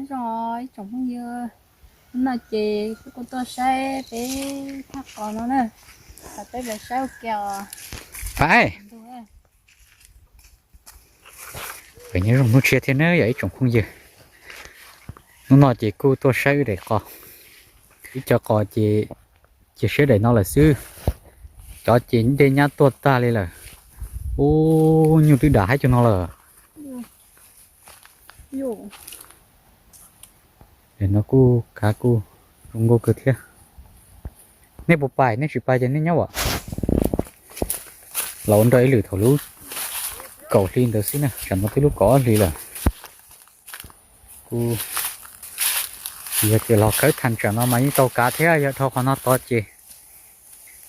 Zoo ib tsoom phooj ywg, hnub no ces kuv kuj tuaj saib peb thaj qos no na, peb los saib ua ke os. Pais, nyob zoo hnub tshiab thiab nawb yog ib tsoom phooj ywg. Hnub no ces kuj tuaj saib wb daim qos. Ib co qos ces cia siab daim no lawm xwb, cov ces dej nyab tuaj tag li lawm. Ub, nyuj twb dam haib cuag no lawm. No kuj kav kuj zoo nkauj kawg thiab. Nej puas pais, nej tsis pais ces nej nyob am. Los ua nrog ib lwm thaum lub kaum hli ntawd xwb na, tsam no twb lub kaum ob hli lawm. Kuj yog tias los khawb thav tsam no mas yeej tau kav thiab, yog dhau qhov no tod ces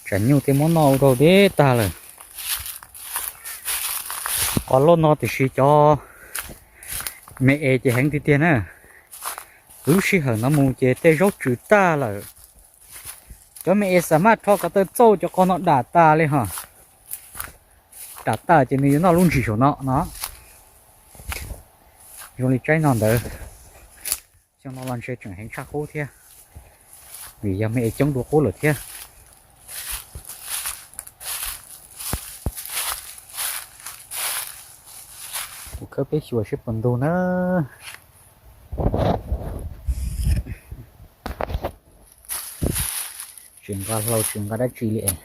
tsam nyuj tej muab noj ua rau deb tag lawm. Qos loj no tiam sis cov me es ces heev tiag tiag na. Lub sij hawm no mus ces tej zaub tsw tag lawm. Cov me es xam maj rho kom tau txauj cov qos no dam tas li hos. Dam tas ces nws yuav noj lub ntsis saum no no. Zoo li tsaib no ntawd, xyoo no los ntshe tseem heev tshaj qub thiab, vim yog me es coob dua qub lawm thiab. Kuv khawb peb xyuas seb puas ntug na. Tsis nqa hlau tsis nqa dab tsi li es.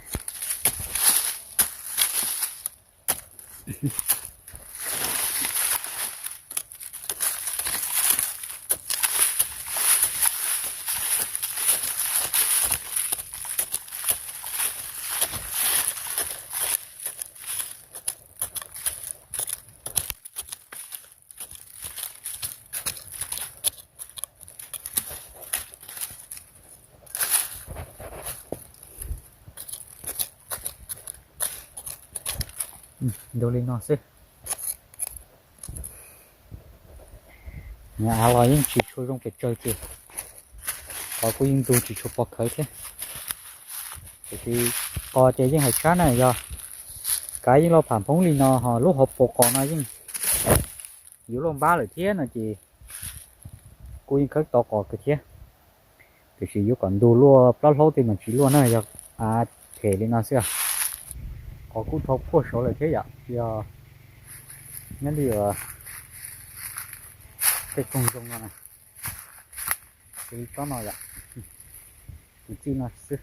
Ntug li no xwb. Av los yeej tsis tshua zoo pes tsawg ces qos kuj yeej ntug tsis tshua pom khawv thiab. Tiam sis qos ces yeej hais tshab na, yog kav yeej loj pham phoob li no ho lub hauv paus qos no yeej yuav luaj npab lawm thiab no ces kuj yeej khawb tau qos kawg thiab. Tiam sis yuav kom ntug luaj plaub hlaub tej mas tsis luaj na, yog av phem li no xwb. Qos kuj dhau puag saud lawm thiab yom, yog nyob li tej koog zoo no na. Tsob no yom, kuv txij no xwb,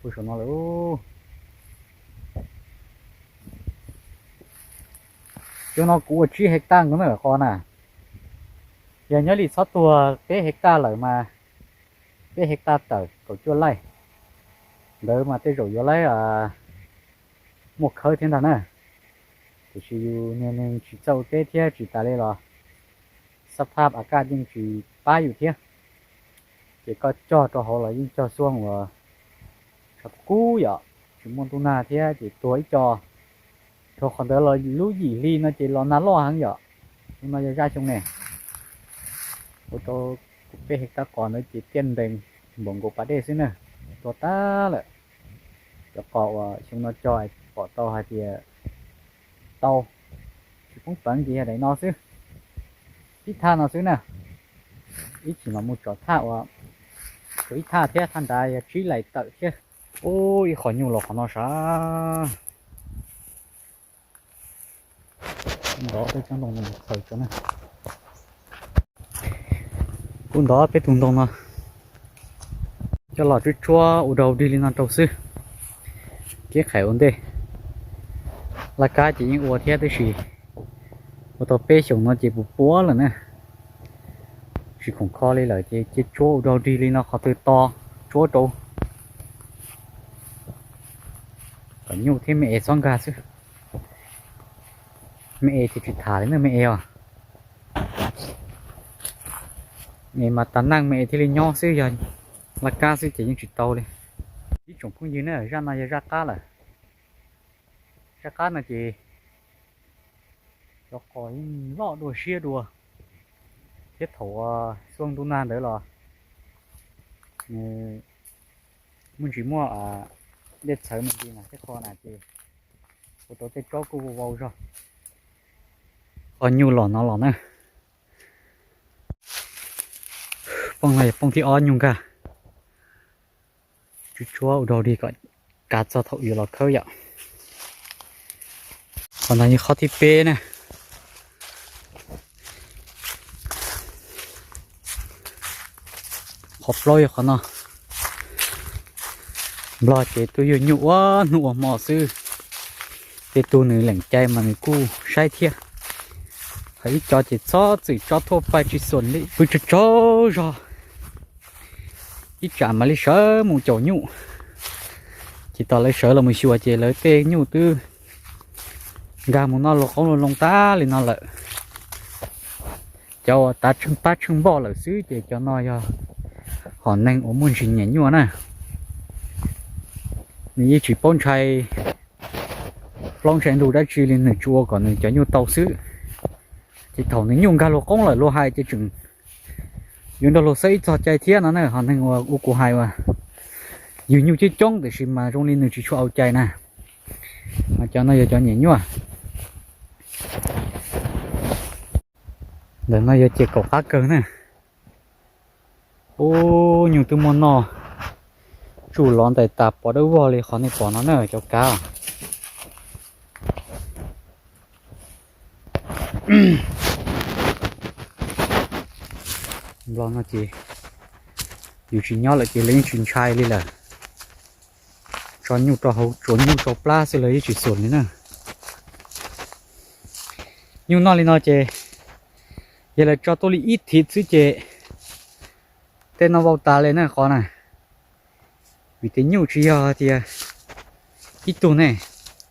puag saum no lawm. Xyoo no kuv ua tsib hecta nkaus na qos na. Yog nyob li txhob tuag peb hecta lawm mas, peb hecta tawm kaum cuaj laij ntawd mas tej zaum yuav laib muaj khawb thiab ntag na. Tiam sis yus niag neeg tsis txawj ua teb thiab tsis tas li los xab phab av kaj yeej tsis pab yus thiab. Ces koj cog rau hauv los yeej cog xuaj uas tshav kub kub yom, tsis muaj ntuj nag thiab ces tuag ib co. Rau qhov ntawd los lub yim hli no ces los nag loj heev yom. Lub no yog zaj xyoo ne, ua rau kuv peb hecta qos ntawd ces tiaj ntees npaum nkaus pas dej xwb na, tuag tag lawm. Cov qos uas xyoo no cog pom tau hais tias tau, tsis poob peev ces yog daim no xwb, ib thaj no xwb na. Ib chim mam mus tsom thaj uas, tsuas ib thaj thiab, thaj nrad yog tsib laim tawm thiab. Ub, ib qhov nyuj los qhov no sav. Ntov peb cov ntoo txhaws tso na. Kuv ntov peb tus ntoo no coj los tsuab tsuab ua rau dig li no rau xwb, keb qhais ua ntej. Laj kab ces yeej ua thiab tab sis ua tau peb xyoos no ces puas puas lawm na, tsis khoom kho li lawm ces cia tsuab ua rau dig li no qhov twg to tsuab rau. Kom nyuj thiab me es txhob nkag xwb. Me es ces tsis tham li na me es os. Me es mas tas neej me es thiaj li nyob xwb, yog laj kab xwb ces yeej tsis tau li. Ib tsoom phooj ywg na, zaj no yog zaj qab lawm. Zaj qab no ces cov qos yeej loj dua siab dua, thiab thaum xuaj ntuj nag ntawd los muaj ntsis muaj dej txhawv me ntsis na thiab qhov na ces ua rau tej tsob kuj vau vau zog. Qhov nyuj los no los na, Poob no yog poob thib ob nyuj nkag. Tsuab tsuab ua dog dig kom kav txog thaum yuav los khawb yom. Qhov no yog qhov thib peb na. Qhov plaub yog qhov no. Nplog ces tuaj yug nyuj ua hnub ua hmo xwb. Tej tug nws lees cai mas nws kuj saib thiab. Hos ib co ces txhob txwm tso thuaj pais tsis xuam li, pw tsaug tsaug zog. Ib tsam mam li sawv mus caum nyuj. Ces tos lawv sawv los mus xyuas ces lawv tej nyuj twb nkag mus noj luag qoob luag loo tag li no lawm. Cov uas tav tsheej pab tsheej npoj lawm xwb ces cov no yog hom neeg uas muaj ntsis nyiam nyuaj na. Nws yeej tsis paub ntshai plaub ntshai ntug dab tsi li, nws tsuas ua kom nws cov nyuj tau xwb. Ces thaum nws nyuj nkag luag qoob lawm luag hais ces tseem yuav nrog luag xawb ib txog cai thiab no na. Hom neeg uas ua kuv hais uas yug nyuj coob coob tiam sis mas zoo li nws tsis tshua au cai na. Cov no yog cov nyiam nyuaj. Ntawm no yog ces kaum qab kawg na. Ub, nyuj twb muaj noj tsuj lov ntais tas pov dawb vog li qhov nej pom no na cov kav. Nplog no ces yus tsis nyob lawm ces lawv yeej tsis ntshai li lawm. Tso nyuj rau hauv, tsuav nyuj rau plab xwb lawv yeej tsis xuam li na. Nyuj noj li no ces yog lawv tso tuaj li ib thiv xwb ces tej no vau tas li na qhov na. Vim tias nyuj tsis yog tias ib tug ne,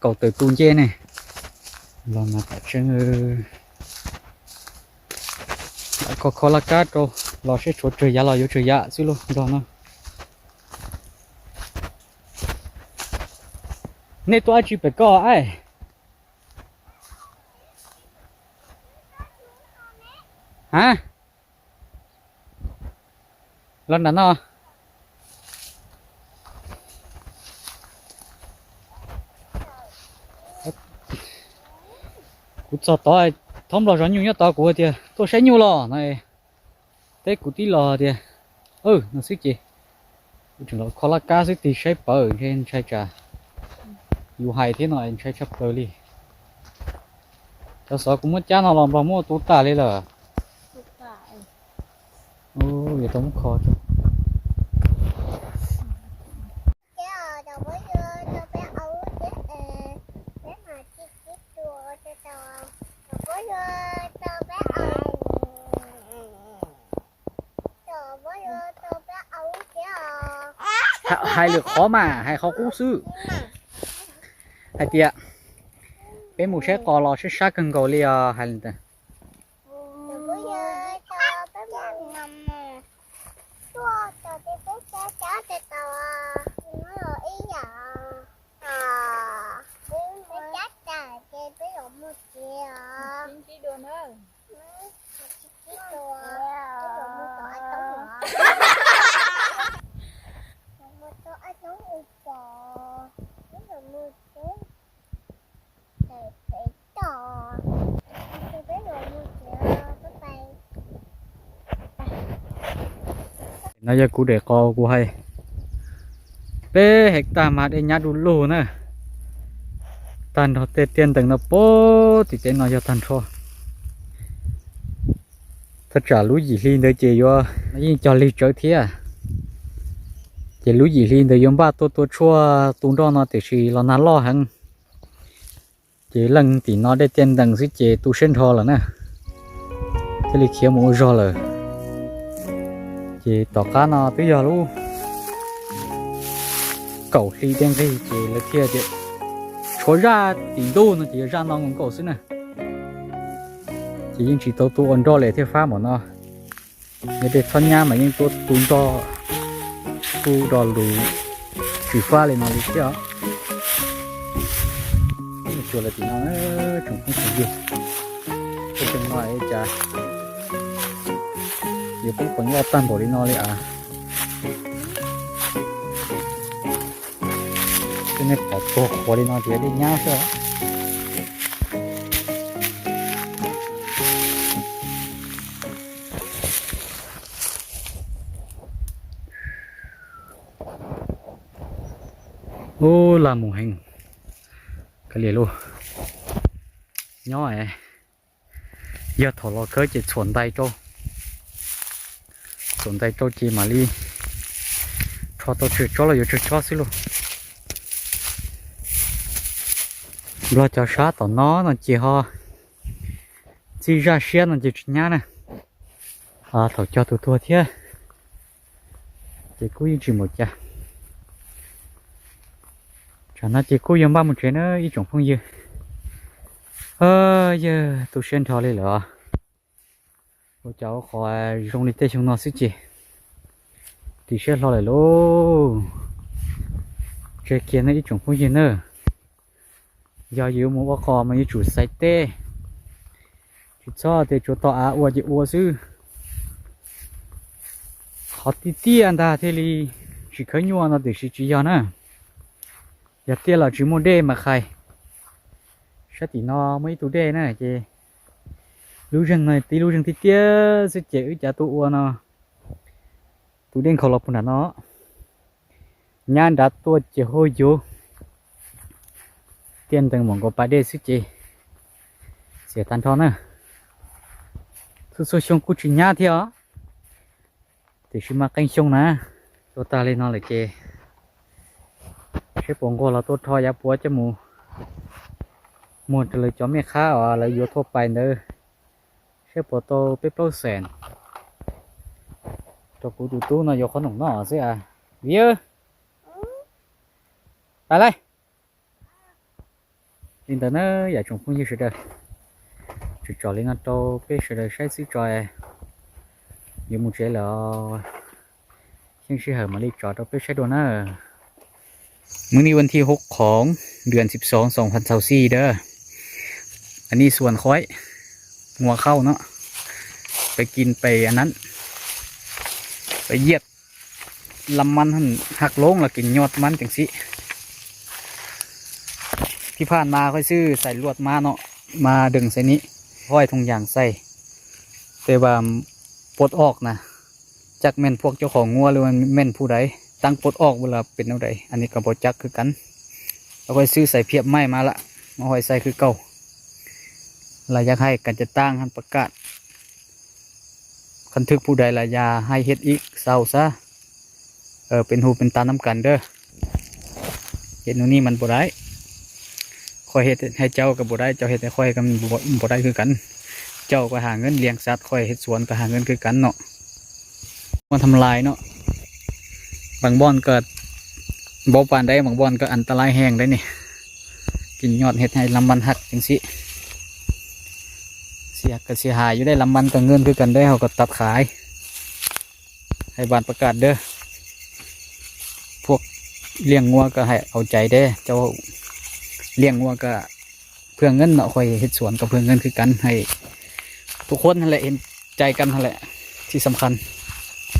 kaum tawm tus nce ne. Los mas tam tseeb, kho kho laj kab rau los seb tshuav tsawg yav los yuav tsawg yav xwb lauj nplog no. Nej tuaj dab tsi pem ko ai? Ha? Los nram no. Kuv txog tod, thaub nplog zov nyuj nyob tod, kuv tias tuaj saib nyuj los no, teb kuv tib los tias, no xwb ces kuv tseem los kho laj kab xwb tig saib pawg ntshe ntshai tsam yus hais thiab no ntshai tshaj plaws li. Cov xov kuv muab cab no los nplog muab tu tas li lawm. Yuav tau muab kho. Hais lwm qhov mas hais qhov qub xwb. Hais tias peb mus saib qos los sab sab kawg nkaus li os hais li ntawd. No yog kuv daim qos kuv hais, peb hais tag mas dej nyab du lug na. Tag nrho tej tiaj ntees no puag tim tsev no yog tag nrho. Thaj tsam lub yim hli ntawd ces yuav yeej cog lig tsawv thiab. Ces lub yim hli ntawd yuav npaj tuaj tua tshuaj tu nroj no tiam sis los nag loj heev. Ces leej tim no dej tiaj ntees xwb ces tu siab nrho lawm na, thiaj li khiav mus ua zog lawm. Ces tom qab no twb yog lub kaum hli tej nqig ces lawv thiaj tias tshuav zaj tim ntuj no ces yog zaj no nkaus nkaus xwb na. Ces yeej tsis tau tu ua nroj li thiaj fab npaum no. Yog dej txhob nyab mas yeej tuaj tu nroj kuj do lus tsis fab li no li thiab os. Xyuas lawm tim no tsoom phooj tsoom ywg, tej no cas yuav poob poom loj tag npaum li no li as. Tej nej pom tuag qhuav li no ces dej nyab xwb. Ub, lag mus heev kawg li lauj. Nyob, yog thaum los kawg ces txhuam ntais rau, txhuam ntais rau ces mam li rho tau tsawg tsob los yuav tsawg tsob xwb lauj. Nplog cov sab tom no no ces ho txij zaj siab no ces tsis nyab na. Thaum cog tus tuag thiab ces kuj yeej tsis npaum cas. Tsam no ces kuj yuav npaj mus tsev na ib tsoom phooj ywg. Yawg tu siab nrho li lawm. Ua cas ua qhov zoo li tej xyoo no xwb ces ris siab hlo lawm lauj. Tseg kiag nej ib tsoom phooj ywg na. Yog yuav mus ua qhov mas yuav tsum xaiv teb, tsis txhob tias tsuas tos av ua ces ua xwb. Qhov tiag tiag ntag thiaj li tsis khawb nyuaj no tiam sis tsis yog na. Yog tiaj los tsis muaj dej mas qhais. Sab tim no muaj ib tug dej na ces lub zeeg no tib lub zeeg tiag tiag xwb ces wb cav tuaj ua no, tus dej nkhaus los puag nram no, nyab nrad tuaj ces huj yuv, tiaj ntees mus nkaus pas dej xwb ces xiam tag nrho na. Txhua txhua xyoo kuj tsis nyab thiab os, tiam sis mas qee xyoo na. Tuaj tag li no lawm ces seb puas nquag los tuaj rho yav puav coj mus muag rau lawv cov mej qhab uas lawv yuav thuaj pais ntawd, seb puas tau peb plaub xees rau kuv tus tub no yuav qhob noom noj xwb a. Viv, pais lawm. Li ntawd na yam tsoom phooj ywg sawv daws, tsuas tsom li no rau peb sawv daws saib xwb tso, yuav mus tsev lawm. Xyeej sij hawm mam li tso rau peb saib dua na. Mus ni วันที่หก ของเดือนสิบสอง สองพันยี่สิบสี่ เด้อ อันนี้สวนข้อย งัวเข้าเนาะ ไปกินไปอันนั้น ไปเหยียบลำมันหั่นหักลงแล้วกินยอดมันจังซี้ ที่ผ่านมาข้อยซื้อสายลวดมาเนาะ มาดึงใส่นี้ ห้อยถุงยางใส่ แต่ว่าปลดออกนะ จักแม่นพวกเจ้าของงัวหรือว่าแม่นผู้ใด ตั้งปลดออกเวลาเป็นแนวใด อันนี้ก็บ่จักคือกัน แล้วข้อยซื้อสายเพียบใหม่มาละ มาห้อยใส่คือเก่า แล้วอยากให้การจัดตั้งหั่นประกาศ คันถึกผู้ใดละอย่าให้เฮ็ดอีก เซาซะ เออ เป็นหูเป็นตานำกันเด้อ เฮ็ดนู่นนี่มันบ่ได้ ข้อยเฮ็ดให้เจ้าก็บ่ได้ เจ้าเฮ็ดให้ข้อยก็บ่ บ่ได้คือกัน เจ้าก็หาเงินเลี้ยงสัตว์ ข้อยเฮ็ดสวนก็หาเงินคือกันเนาะ มาทำลายเนาะ บางบ่อนก็บ่ปานใด บางบ่อนก็อันตรายแฮงได้นี่ กินยอดเฮ็ดให้ลำมันหักจังซี้ เสียก็เสียหายอยู่ได้ ลำมันก็เงินคือกันได้ เฮาก็ตัดขาย ให้บ้านประกาศเด้อ พวกเลี้ยงงัวก็ให้เอาใจเด้อ เจ้าเลี้ยงงัวก็เพื่อเงินเนาะ ข้อยเฮ็ดสวนก็เพื่อเงินคือกัน ให้ทุกคนนั่นแหละเห็นใจกันนั่นแหละ ที่สำคัญ